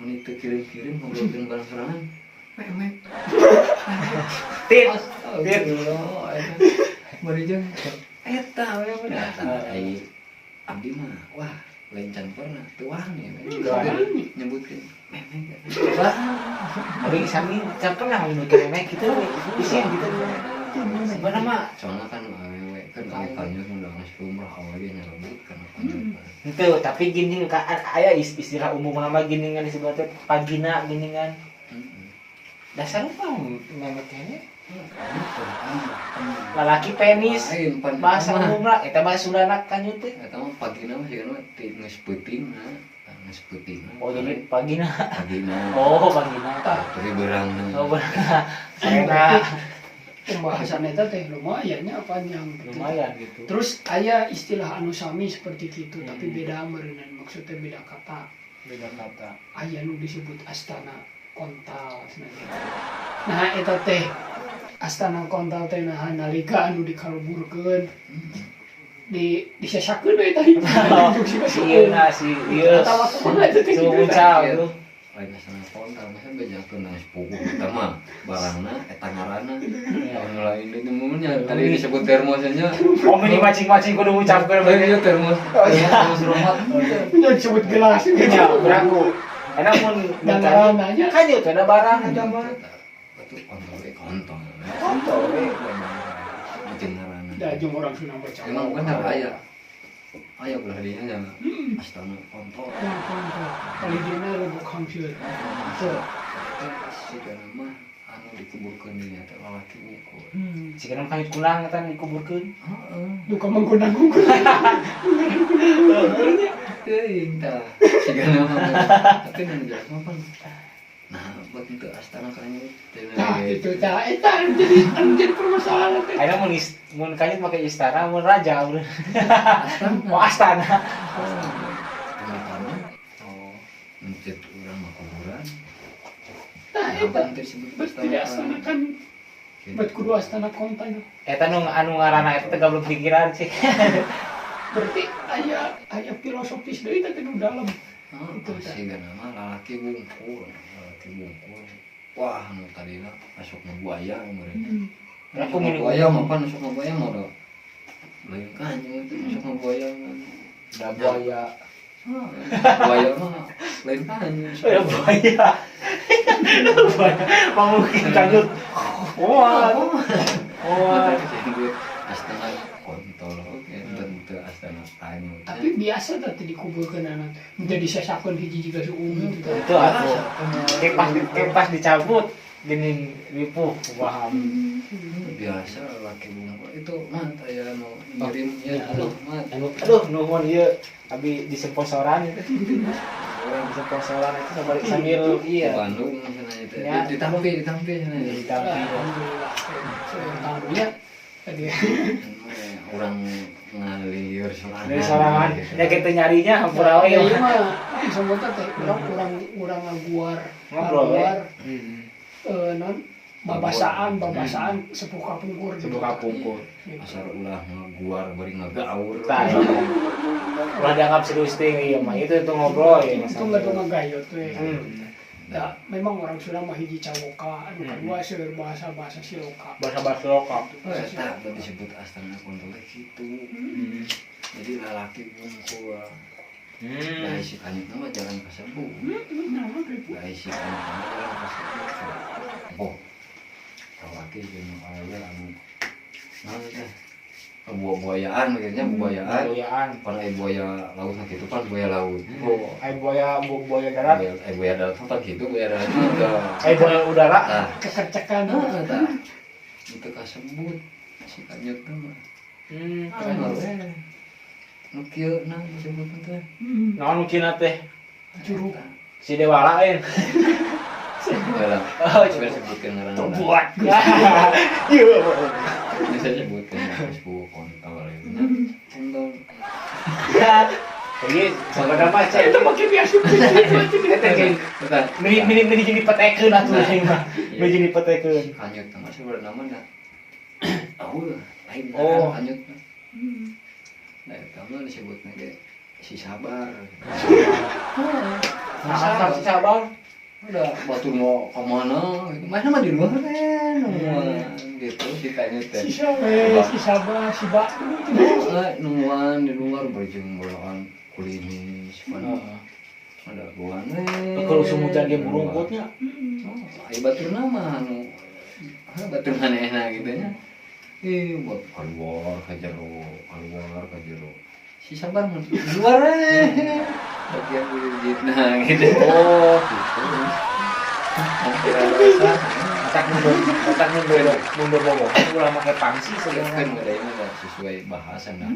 Meni teu kirim-kirim ngobrolkeun barang sorangan. Memek. Tit. Astagfirullah. Mari jeung eta we mah datang. Ai abdi mah wah lain can pernah teu wani we. Nyebutkeun memek. Wah. Abi sami can pernah nyebutkeun memek gitu isin gitu. Sebenarnya mah Soalnya kan awewe kan Ai kanjut udah geus lumrah awewe nyarebut kana kanjut. Henteu, tapi gini ka aya istilah umum nama gini kan disebut teh pagina gini kan. Dasar mah memek kene. Lalaki penis. Lain pan Bahasa eta mah. Umum lah, eta bahasa Sundana kanjut teh. Eta mah pagina mah sigana mah ti geus peutingna, geus peutingna. Oh, jadi pagina. Pagina. Oh, pagina. Tapi beurangna. Oh, bener. Sarena Pembahasan eta teh lumayan nya, panjang gitu. Lumayan gitu. Terus aya istilah anu sami seperti gitu, tapi beda meureunnan, maksudnya beda kata. Beda kata. Aya nu disebut astana kontal cenah gitu. Nah, eta teh astana kontal teh nah nalika anu dikaluburkeun di disesakeun we tah itu. Iya, nah si iya. Atawa kumaha eta teh Suhu gitu. muncul tuh. Lain astana kontal, masa bejakeun nangis puguh eta mah barangna eta ngaranna. Anu lain itu momennya tadi disebut termosnya. Oh, mini macing-macing kudu ngucapkeun. Lain ieu termos. Termos rumah. Nya disebut gelas gitu. Ya, berangku. Enak mun Dan ngarananya kan ieu teh ada barang eta mah. Itu kontol we kontol. Kontol we. Jeung ngaranna. Da jeung orang Sunda mah Emang bener aya. Aya belah dinya nya astana kontol. Ya, kontol. Kali dina lebok hangseur. Teu. Sigana mah anu dikuburkeun di nya teh lalaki wungkul. Sigana mah kanjut kunang eta dikuburkeun. Heeh. Duka mengkunang-kunang. Teuing tah. Sigana mah. Tapi nu jelas mah pan. Nah, buat itu astana kanjut teh. Nah, itu tah eta anu jadi permasalahan teh. Ayeuna mun mun kanjut make istana, mun raja udah. Astana. Oh, astana. Pemakaman. Oh. Mencet urang mah kuburan. Nah, Nah, eta teu disebut bet tidak astana kan bet kudu astana kontal. Eta nu anu ngaranna eta teh goblok pikiran sih. Berarti aya aya filosofis deui teh nu dalam. Oh, Itu tah. sigana mah lalaki wungkul, lalaki wungkul. Wah, anu tadina masuk buaya meureun. Aku Masuk mini buaya mah pan masuk buaya mah udah. Lain kanjut masuk buaya mah. Da buaya. Ah, buaya mah lain kanjut. Oh, ya buaya. Buaya. Mah mungkin kanjut. Wah. Wah. Mata disebut astana kontol oke, tentu astana kanjut. Tapi biasa teh teh dikuburkeun anak teh. Menjadi sesakeun hiji jiga suung gitu teh. Itu aku. Kayak pas dicabut gini ripuh wah. Biasa laki wungkul itu mah aya nu ngirim ya, aduh mah. Anu, aduh, nuhun ieu abi disponsoran itu. Orang disponsoran itu sambil sambil Di iya. Bandung misalnya itu Ya. ditampi ditampi sana ya. Ditampi. Alhamdulillah. Saya tamunya tadi. Orang ngalir sorangan Dari sorangan gitu. ya kita nyarinya hampura we. Ya ieu mah sebutna teh urang urang urang ngaguar Ngobrol we. ngaguar Heeh. Non babasaan babasaan sepuh kapungkur gitu. Sepuh kapungkur. Gitu. Asal ulah ngaguar bari ngagaur. Tah, iya. Ulah dianggap serius teh ieu mah itu ngobrol ya. Itu nggak tuh ngagayot we. Ya, memang orang Sunda mah hiji cawoka, anu kedua seueur bahasa-bahasa siloka. Bahasa-bahasa lokal. Eta buat disebut astana kontol teh gitu. Jadi lalaki wungkul. Nah, si kanjut mah jalan kasebut. Nah, gitu. Nah, si kanjut mah jalan kasebut. Oh, lalaki jeung aya anu naon teh? Buaya-buayaan mikirnya buayaan. Buayaan. Pan aya buaya laut mah gitu pan buaya laut. Oh, ai buaya buaya darat, Buaya eh, buaya darat mah pan gitu buaya darat mah udah. Ai buaya udara. Tah, Kekercekan. nah, tah. Itu kasebut si kanjut mah. Anu we. Nu kieu na disebut teh. Naon nu kina teh? Curug. Si Dewa lain. Lah, Oh, coba sebutkeun ngaranna. Terbuat. Iya. Bisa sebutkeun sepuh kontol gitu. Kontol. Jadi sebenarnya mah cek Itu makin biasa. eta ge Eta mini mini mini jadi petekeun atuh aing mah. Mini jadi petekeun. Kanjut mah sebenarnya mah da. Tahu lah, lain Oh. kanjut mah. Nah, eta mah disebutna ge si sabar. Nah, si sabar. Udah batur mau ke mana gitu. Mana mah di luar kan. Gitu si kanjut teh. Si sabe, si sabah, si ba. Eh, nungguan di luar berjemur belaan kulinis pan. Ada buan we. Kalau usum hujan ge burungkutnya. Oh, ai batur nama anu. Ah, batur manehna gitu nya. Buat keluar ke jero, keluar ke jero. Si sabar mah di luar eh. Bagian buljit nah gitu. Oh, gitu. Rasa Otak mundur, otak mundur, mundur bobo. Ulah make pangsi kan sebenarnya. udah ini udah sesuai bahasa nah.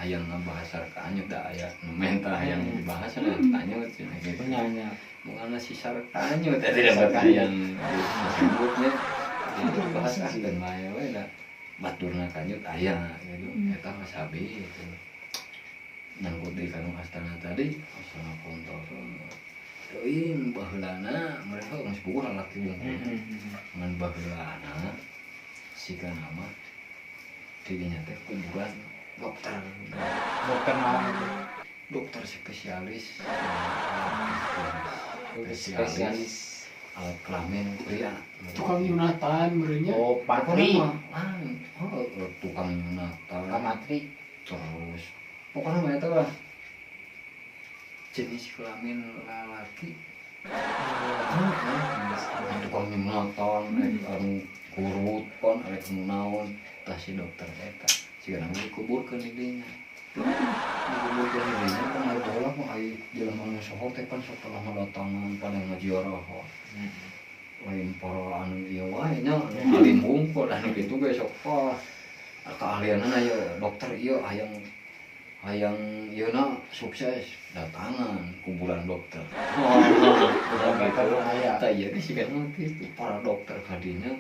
Hayang ngabahas sarkanyut da aya nu menta hayang dibahas nah kanyut cenah gitu. Nya. Bukan si sarkanyut tadi dapat hayang disebutnya. Jadi bahas ah dan bae we da baturna kanyut aya gitu. Eta mah sabi gitu. Nyangkut di kanu astana tadi, astana kontol. Teuing baheulana mereka geus puguh lalaki wungkul. Ngan baheulana siga nama didinya teh kuburan dokter. Dokter naon? Dokter spesialis. Spesialis. Alat kelamin pria. Tukang nyunatan merenya. Oh, patri. Ah, oh, tukang nyunatan. Kamatri. Terus pokoknya mah eta lah jenis kelamin lalaki. Tukang nyunatan, rek anu kurut pon, rek anu naon, tah si dokter eta. Siga nama dikuburkeun di dinya. Dikuburkeun di dinya kan aya baheula mah aya jelema anu sohor teh kan sok pernah ngadatangan pada ngajiarah. Lain para anu ieu wae nya, anu alim hungkul anu kitu ge sok wah. Keahlianna ieu dokter ieu hayang hayang ieu na sukses datangan kuburan dokter. Wah, gitu. Aya. Tah ieu ge siga mah kitu para dokter kadinya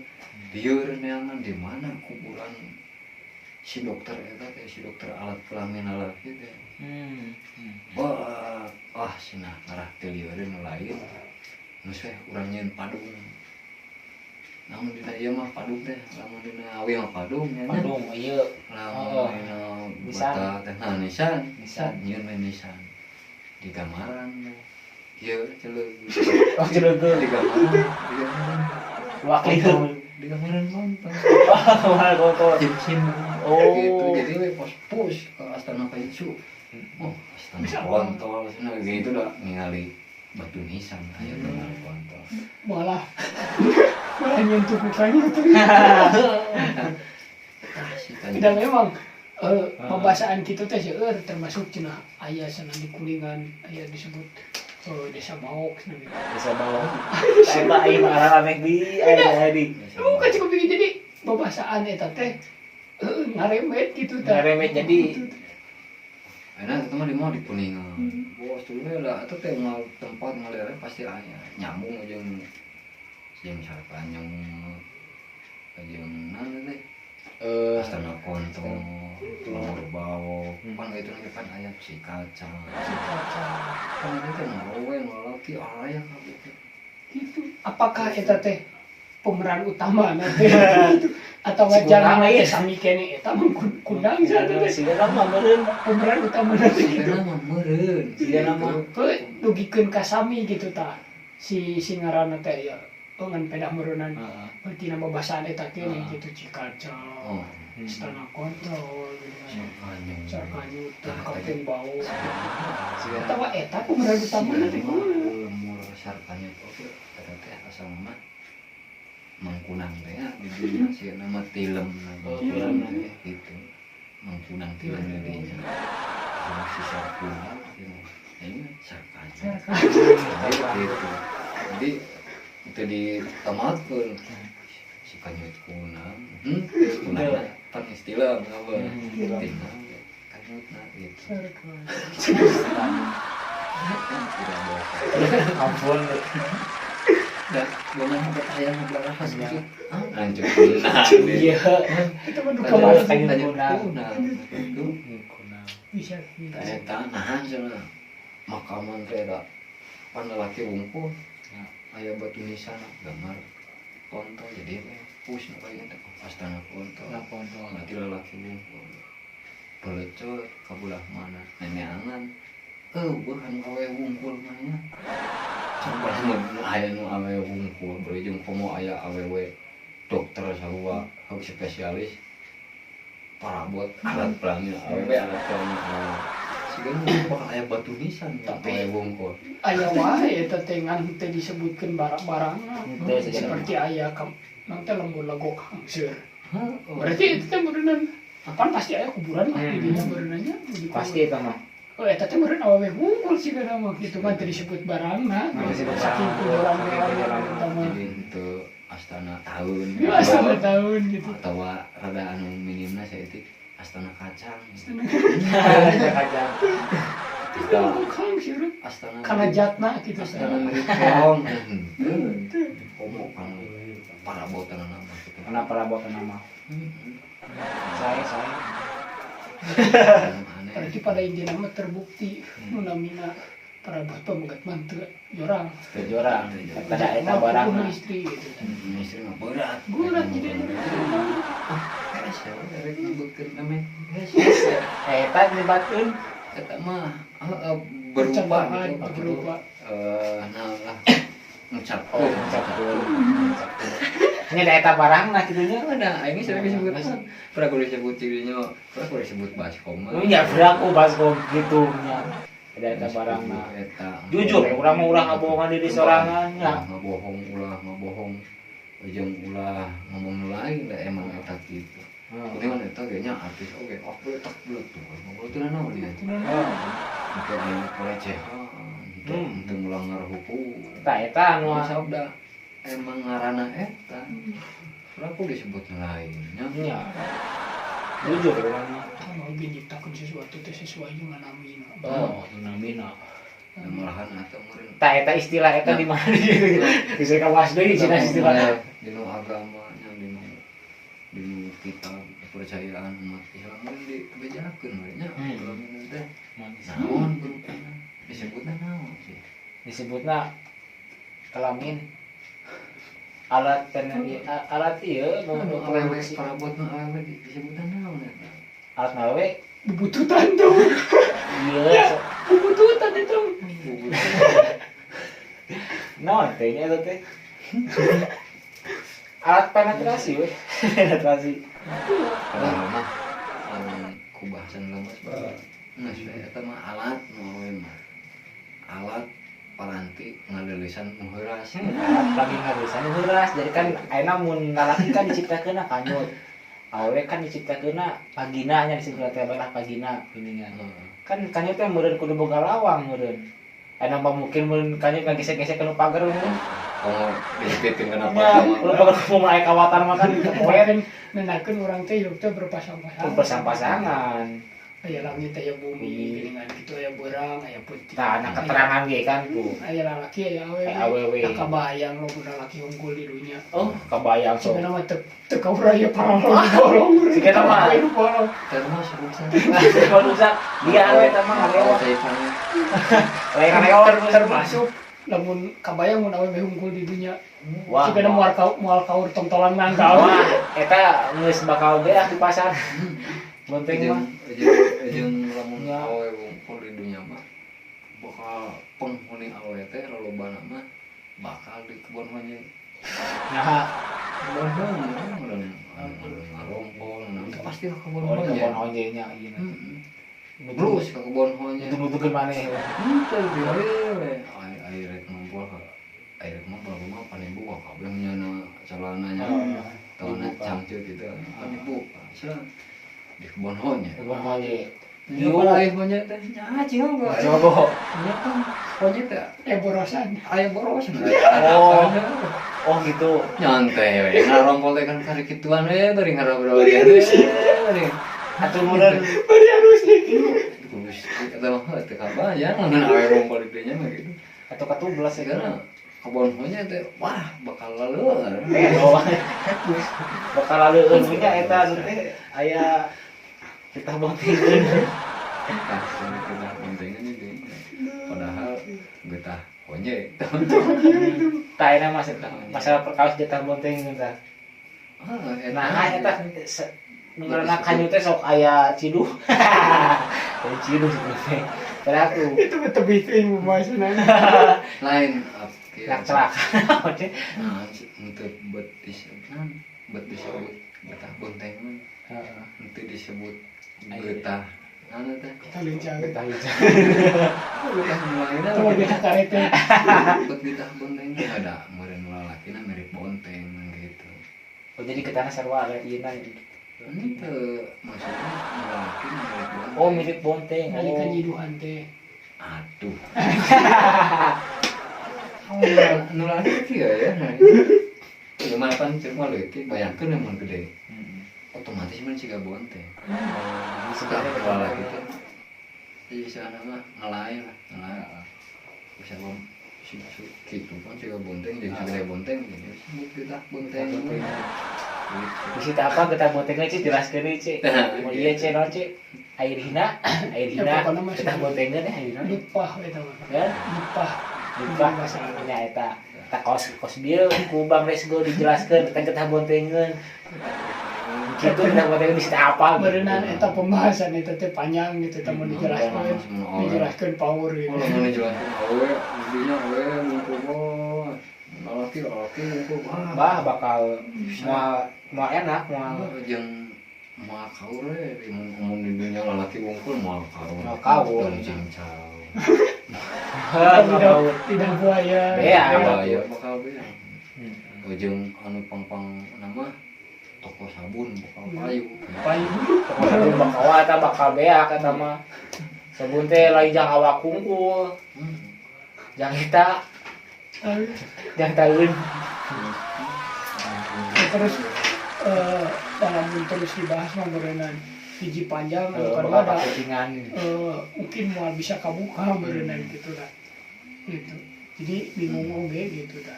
lieur neangan di mana kuburan si dokter eta teh, si dokter alat kelamin lalaki teh. Wah, ah cenah ngarah teu lieureun nu lain. Geus we urang nyieun padung. Namun dina ieu mah padung teh, lamun dina awi mah padung nya. Padung ieu. Lamun Oh. dina Nisan. bata teh nah nisan, Nisan. Nyieun we nisan. Di gambaran we. Ieu celeug. Oh, celeugeuh. Di gambaran, di gambaran. Luak lieur. Di gambaran kontol. Wah, kontol. Cincin. Oh. Gitu. Jadi we pos pus ke Astana Kaitsu. Oh, Astana kontol cenah gitu dah ningali batu nisan aya gambar kontol. Malah malah nyentuh mukanya tuh. Tah si tanya. Dan memang pembasaan kitu teh seueur termasuk cenah aya cenah di Kuningan aya disebut desa Maok cenah gitu. Desa Maok. Eta aing mah aneh di aya di. Lu kan cukup bikin jadi babasaan eta teh ngaremet gitu tah. Ngaremet jadi. Enak itu mah di mah di Kuningan. Bos dulu lah itu teh ngal tempat ngalirnya pasti aya nyambung jeung jeung sarkanyong jeung naon teh Astana Kontol, Lembur Baok, pan itu lagi pan aya si kaca. Si kaca. Kan itu teh ngawe ngalaki aya kabeh. Gitu. Apakah eta teh pemeran utama nanti gitu. Atau Si jangan kundang teh lain. sami kene eta mah kundang sia teh. Siga nama meureun. Pemeran utama nanti gitu. Siga mah meureun. Siga nama. Heuh, dugikeun ka sami gitu tah. Si si ngaranna teh ya ngan pedah meureunnan. Heeh. Tina babasaan eta kene Ah. gitu Cikaca. Oh, Istana Kontol gitu kan. Sarkanyong. Sarkanyut, Tah, Kampung Bau. Siga Atawa eta pemeran utama nanti mah lemur sarkanyut oke eta teh asal mah mangkunang teh ya di dinya siga nama tilem Oh, tilem. teh gitu. Mangkunang tilem di dinya. Terus si sarkunang gitu. Ini sarkanyut. Gitu. Jadi itu ditamatkeun si kanyut kunang. Kunang pan istilah apa? Tilem. Tilem kanyutna gitu. Sarkanyut. Tidak boleh. Ampun. Dan jangan sampai hayang ngebahas Iya. gitu. Ah, lanjut kunang. Iya. Itu mah duka Kanyut banget. kanyut kunang. Kunang. Itu Kunang. Bisa bisa. eta nahan cenah. Makaman teh da pan lalaki wungkul. Ya. Aya batu nisan gambar kontol jadi we pus nu kayak teh astana kontol. Nah, kontol. Berarti lalaki wungkul. Belecot ka belah mana neneangan. Eueuh anu awe wungkul mah nya. Coba nu aya nu awe wungkul bari jeung komo aya awewe dokter sarua hak spesialis parabot alat kelamin awewe alat kelamin awewe. Siga nu bakal aya batu nisan ya Tapi- awe wungkul. Aya wae eta teh ngan teh disebutkeun barang-barangna. Henteu, Seperti aya kam nang teh lembur legok hangseur. Berarti itu teh meureunnan apaan pasti aya kuburan lah di dinya meureunannya. Pasti eta mah. Oh, eta teh meureun awewe hungkul sih kana mah gitu kan teu disebut barangna. Teu disebut Saking barang. ku jorang Saking ku jorang. eta mah. Jadi itu astana tahun. Ya astana tahun gitu. Atau rada anu minimna saeutik astana kacang. Astana Kacang. kacang sih urang. Astana Karena jatna gitu. Astana mirip keong. Komo kan parabotan nama gitu. Karena perabotan nama. Saya. Aneh. Berarti pada intinya mah terbukti nu namina parabot pamegat mah teu jorang. Teu jorang. Eta da eta barang. Punya istri gitu kan. Istri mah berat. Berat jadi Hese, rek nyebutkeun namanya. Eta nyebatkeun Eta mah heeh, berupa gitu. Berupa. Nah lah ngucapkeun. Oh, ngucapkeun. Nya da eta barangna kitu nya. Ada, aing sering disebut. Pernah kudu disebut cirinya, pernah kudu disebut baskom. Nya berlaku baskom gitu nya. Ada eta barangna. Eta. Jujur ya, urang mah ulah ngabohongan diri sorangan nya. Ulah ngabohong, ulah ngabohong. Jeung ulah ngomong nu lain da emang eta kitu. Ini kan eta kayaknya artis oge, oh tak belet tuh. Ngobrol teh naon dia. Itu aya pelecehan, teu melanggar hukum. Tah eta anu Sabda emang ngaranna eta. Pernah aku disebut lainnya. Nya. Jujur urang mah. Kalau ge nyiptakeun sesuatu teh sesuai jeung namina. Oh, namina. Da malahan atau meureun. Tah eta istilah eta di mana gitu. Bisa kawas deui cenah istilah. Dinu agama nya dinu kitab kepercayaan umat Islam meureun dibejakeun we nya. Kelamin teh naon berupana disebutna naon sih? Disebutna kelamin alat energi alat ieu nu Anu awewe produksi. parabot nu awewe disebutna naon eta? Alat awewe Bubututan tuh. ieu Bubututan itu. Naon teh nya eta teh alat penetrasi we penetrasi. Padahal mah lamun ku bahasan lama geus we eta mah alat nu awewe mah. Alat paranti ngaleulisan nu heuras. Alat lagi ngalisan nu heuras. Jadi kan ayeuna mun lalaki kan diciptakeunna kanyut, awewe kan diciptakeunna vagina nya, disebut teh lah vagina geuningan. Kan kanyut teh meureun kudu boga lawang meureun. Ayeuna mah mungkin meureun kanyut ngagesek-gesek kana pagar meureun. Oh, disipitkeun kana Nya, pagar. kudu pagar mau aya kawatan mah kan poe Kan nenakeun urang teh hidup teh berpasang-pasangan. Berpasang-pasangan. Aya langit, aya bumi, Bumi. geuningan gitu, aya beurang, aya peuting. Tah, nah keterangan ge kan ku. Aya lalaki, aya awewe. Aya awewe. Nah, kabayang lo mun lalaki unggul di dunya. Oh, kabayang sok. Sebenarnya mah teu teu kauraya paralon bolong. Sigana mah. Hidup bolong. Termasuk rusak. Kalau rusak, dia we eta mah ngalewat. Lain ngalewat Termasuk lamun kabayang mun awewe unggul di dunya. Wah. Sigana moal kaur tongtolan nangkal. Wah, eta geus bakal beak di pasar. Bonteng mah. Jeung lamun Ya. awewe wungkul di dunya mah bakal penghuni awewe teh lolobana mah bakal di kebon honje. Nah, Kebon honje mun ngarompol itu pasti ke kebon oh di honje. kebon honje nya ieu. Terus ke kebon honje. Nutukeun maneh. Henteu we. Ai ai rek ngompol ka ai rek ngompol kumaha pan dibuka kabeh nyana celananya. Celana cangcut gitu pan dibuka. Di kebon honje. Kebon honje. Iya, pan aya honje teh nya cing gua. Coba. Nya kan honje teh Borosan. Aya boros. Oh. Oh gitu. Nyantai we. Ngarompol teh kan kari kituan we bari ngarobrol. Bari harus. Bari. Atuh meureun Bari harus Gusti eta mah teu kabayang lamun awe rompol di dinya mah gitu. Atau katublas ya Karena kebon honje teh wah bakal laleur. Oh. Bakal laleueun nya eta anu teh aya kita bontengeun. Tah, kita bontengan ini. Padahal getah honje. Tah ayeuna mah masalah perkawis getah bontengeun tah. Nah, eta nu ngaranna kanyut teh sok aya ciduh. Aya ciduh teh. Padahal tuh Itu mah tebih teuing pembahasanna. Lain Nak celaka. Nah, untuk bet disebut, bet disebut getah bontengan. Untuk disebut getah anu teh. Getah lincah. Getah lincah. Getah mulai Atau getah karete. Bet getah bonteng ada meureun lalakina mirip bonteng gitu. Oh jadi ketana sarua ada ieu gitu. Henteu, maksudnya lalaki mirip bonteng. Oh mirip bonteng. Nalika nyiduhan teh. Aduh. Oh, nu laki ya ya. Gimana pan cek mah leutik, bayangkeun mun gede. Otomatis mah siga bonteng. Oh, jadi Sekarang sebenarnya kepala gitu. Jadi sana mah ngelai lah, ngelai. Bisa bom si gitu kan siga bonteng jadi segede bonteng jadi sebut kita bonteng. Bonteng. Gitu. Di situ apa kita bontengnya Ci jelaskeun deui Ci. Mun ieu Ci naon Ci? Air hina, air Ya, hina. pokoknya mah Kita bontengkeun ya air hina. Lupah eta mah. Ya, Lupah. lupa nya eta. Eta kos kos bieu ku Bang Resgo dijelaskeun tentang getah bontengeun. Kitu getah bontengeun di situ apa gitu. Berenang eta pembahasan eta teh panjang gitu teh mun dijelaskeun. Dijelaskeun power gitu. Oh, lamun dijelaskeun awe, intinya awe ngumpul bos. Lalaki lalaki ngumpul bah. Bah bakal moal moal enak moal Jeung moal kaur we mun di dunia lalaki wungkul moal kaur. Moal kaur. Tong cincau. Heuh, moal kaur. Tidak buaya. Bea. Bahaya bakal bea. Ujung anu pang-pang nama toko sabun bakal payu. Payu. Toko sabun bakal eta bakal beak eta mah. Sabun teh lain jang awak kungkul. Jang eta, jang taeun. Terus dalam terus dibahas mah berenang hiji panjang anu Bakal kadua da paketingan. Mungkin moal bisa kabuka berenang gitu lah. Gitu. Jadi bingung oge gitu dah.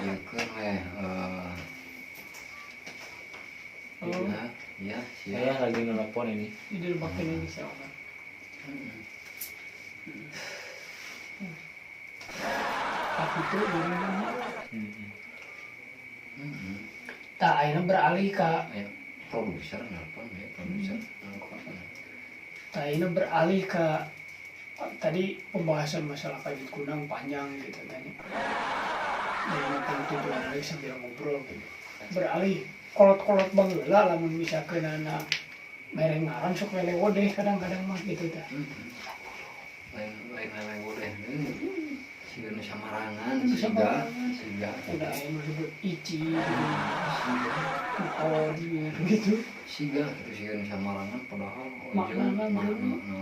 Ieu kan we Oh. Ya, siap. Saya lagi nelpon ini. Jadi pakai ini bisa oke. Aku tuh berenang. Tak ayeuna beralih ka Aya produser nelpon ya, produser nelpon. tak ayeuna beralih ke tadi pembahasan masalah kajut kunang panjang gitu tanya. Jadi kan tujuan lagi sambil ngobrol gitu. Beralih kolot-kolot baheula lamun misalkeun anak mere ngaran sok lelewodeh kadang-kadang mah gitu tah. Lain lain lelewodeh. Siga nu samarangan, Nu siga, samarangan. siga. Udah aya nu disebut Ici gitu. Siga, Ukon gitu. siga gitu siga nu samarangan padahal ujung Maknana mah. makna.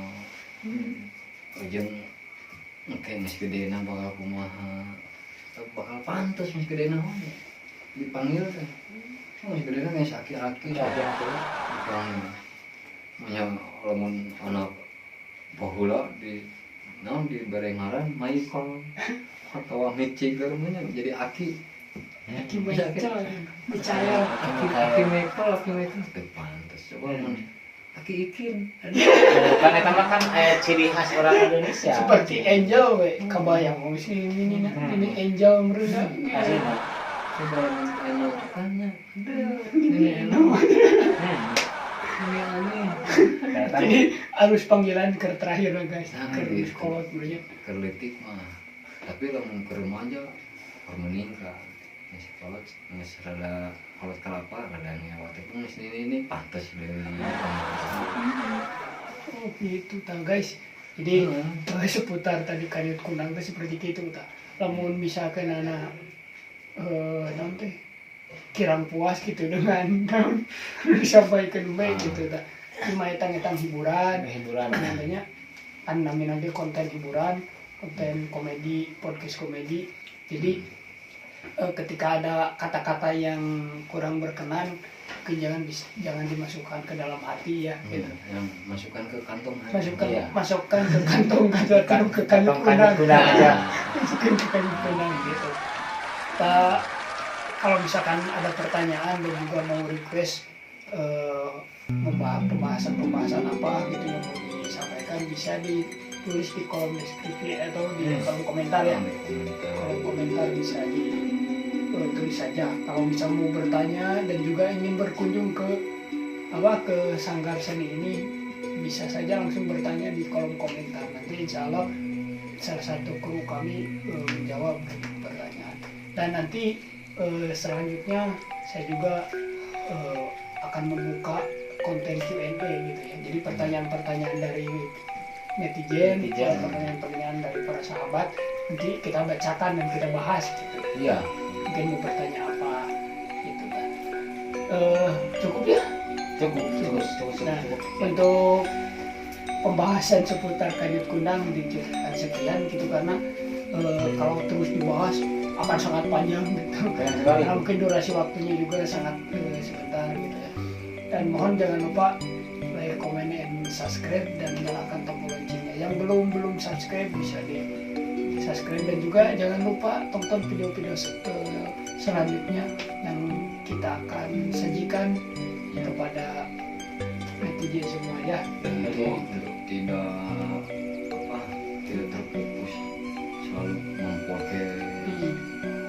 Ujung engke geus gedena bakal kumaha. Bakal pantes geus gedena mah. Dipanggil teh. Oh, geus gedena geus aki-aki. Dipanggil. Nya lamun anak baheula di naon dibere ngaran Michael atau Mick Jagger mah nya jadi aki. Aki Michael, Michael. Aki aki Michael, aki Michael teu pantes. Coba lamun aki Ikin. Kan eta mah kan ciri khas orang Indonesia. Seperti Angel we kabayang oh si ini ini Angel mereuna. Asli mah. Coba lamun eno kan nya. Ini eno. Ini aneh. Eta Jadi harus panggilan ke terakhir lah guys. Nah, Ke gitu. kolot mereuna. Keur leutik mah. Tapi lamun keur remaja keur meningkat. Geus kolot geus rada kolot kalapa rada ngewa teh geus ini pantes deui. Oh gitu tah guys. Jadi seputar tadi kanyut kunang teh seperti itu tah. Lamun misalkan anak naon teh kirang puas gitu dengan naon disampaikan baik gitu tah. Cuma etang-etang hiburan, hiburan. namanya kan namanya nanti konten hiburan, konten komedi, podcast komedi. Jadi ketika ada kata-kata yang kurang berkenan, mungkin jangan dimasukkan ke dalam hati ya. Gitu. Yang masukkan ke kantong hati. Masukkan Iya. masukkan ke kantong kantong ke kantong Kantong kanyut kunang aja. Masukkan ke kantong kunang gitu. Tak kalau misalkan ada pertanyaan dan juga mau request pembahasan-pembahasan apa gitu yang mau disampaikan bisa ditulis di kolom deskripsi atau di kolom komentar ya. Kolom komentar bisa ditulis saja. Kalau misal mau bertanya dan juga ingin berkunjung ke apa ke sanggar seni ini bisa saja langsung bertanya di kolom komentar. Nanti insya Allah salah satu kru kami menjawab pertanyaan. Dan nanti selanjutnya saya juga akan membuka konten Q&A gitu ya. Jadi pertanyaan-pertanyaan dari netizen, pertanyaan-pertanyaan dari para sahabat nanti kita bacakan dan kita bahas gitu. Iya. Mungkin mau bertanya apa Cukup ya. Cukup, cukup, cukup, cukup, Nah, cukup. untuk pembahasan seputar Kanyut Kundang dicukupkan sekian gitu, karena kalau terus dibahas akan sangat panjang gitu. Banyak sekali. Karena mungkin durasi waktunya juga sangat sebentar gitu ya. Dan mohon jangan lupa like, comment, and subscribe dan nyalakan tombol loncengnya. Yang belum belum subscribe bisa di subscribe, dan juga jangan lupa tonton video-video selanjutnya yang kita akan sajikan kepada netizen semua ya. Dan itu tidak apa, tidak terfokus selalu mempodcast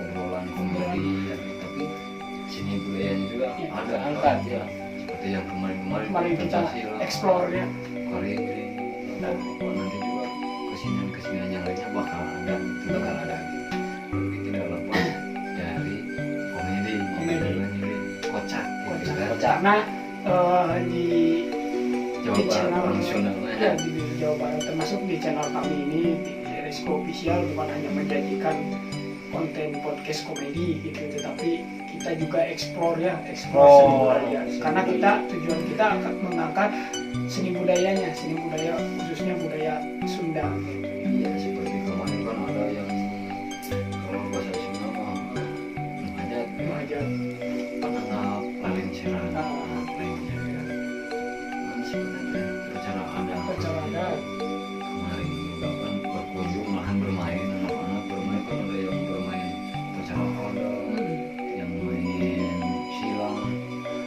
obrolan komedi ya, tapi seni budayanya juga ada. Angkat ya. Seperti yang kemarin-kemarin. Kemarin kita pencak silat, explore ya. Karinding atau apa, nanti juga kesenian-kesenian yang lainnya bakal ada gitu. Bakal ada. Tapi tidak lepas dari komedi. Komedi. Gitu kan, jadi kocak gitu Kocak. kan. Kocak. Karena di Jawa di Barat channel orang Sunda mah ya, di Jawa Barat, termasuk di channel kami ini di Resko Official, bukan hanya menjadikan konten podcast komedi gitu, tetapi kita juga explore ya, explore seni Explore. budaya, Seni karena budaya. kita tujuan kita akan mengangkat seni budayanya, seni budaya khususnya budaya Sunda gitu. Iya, seperti kemarin kan ada yang kalau bahasa Sunda mah ngajak Ngajak. penangkap lengseran. Lengseran kan sebenarnya acara ada. Acara ada. Kemarin juga kan berkunjung, malahan bermain, anak-anak bermain kan, ada yang bermain acara ada yang main silang,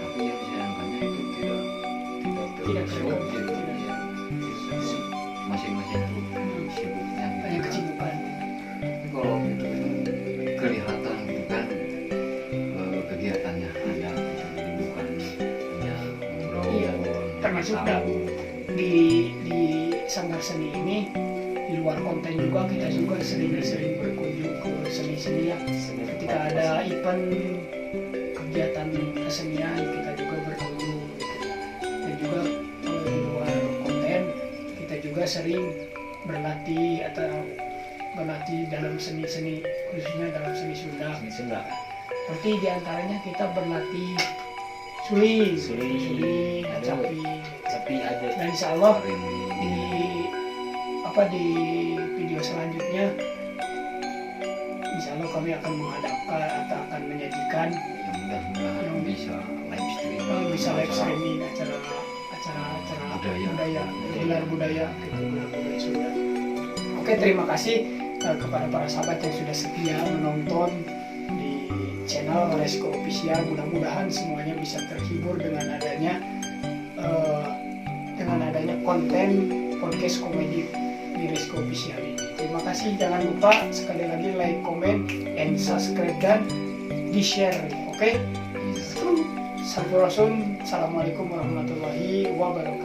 tapi yang disayangkannya itu tidak tidak Tidak terlangsung terekam. gitu Tidak. ya, masing-masing tuh sibuknya gitu banyak kan. Kesibukan. Tapi kalau itu kan kelihatan gitu kan, kegiatannya ada gitu. Jadi bukan hanya ngobrol. Iya, termasuk tahu. Di Sanggar Seni ini, di luar konten juga kita juga sering-sering berkunjung ke seni-seni ya. Ketika ada event kegiatan kesenian kita juga berkunjung gitu ya. Dan juga kalau di luar konten kita juga sering berlatih atau berlatih dalam seni-seni, khususnya dalam seni Sunda. Seni Sunda. Seperti diantaranya kita berlatih suling, Suling. Suling, kacapi. Tapi ada. Dan insya Allah Karinding. di apa, di video selanjutnya insya Allah kami akan menghadapkan atau akan menyajikan Ya, mudah-mudahan bisa live streaming. Bisa live Acara streaming acara acara acara Budaya. Budaya, gelar budaya gitu, gelar budaya Sunda. Oke, terima kasih kepada para sahabat yang sudah setia menonton di channel Resko Official. Mudah-mudahan semuanya bisa terhibur dengan adanya konten podcast komedi di Resko Official ini. Terima kasih. Jangan lupa sekali lagi like, comment, and subscribe dan di share. Oke? Iya. Sampurasun. Assalamualaikum warahmatullahi wabarakatuh.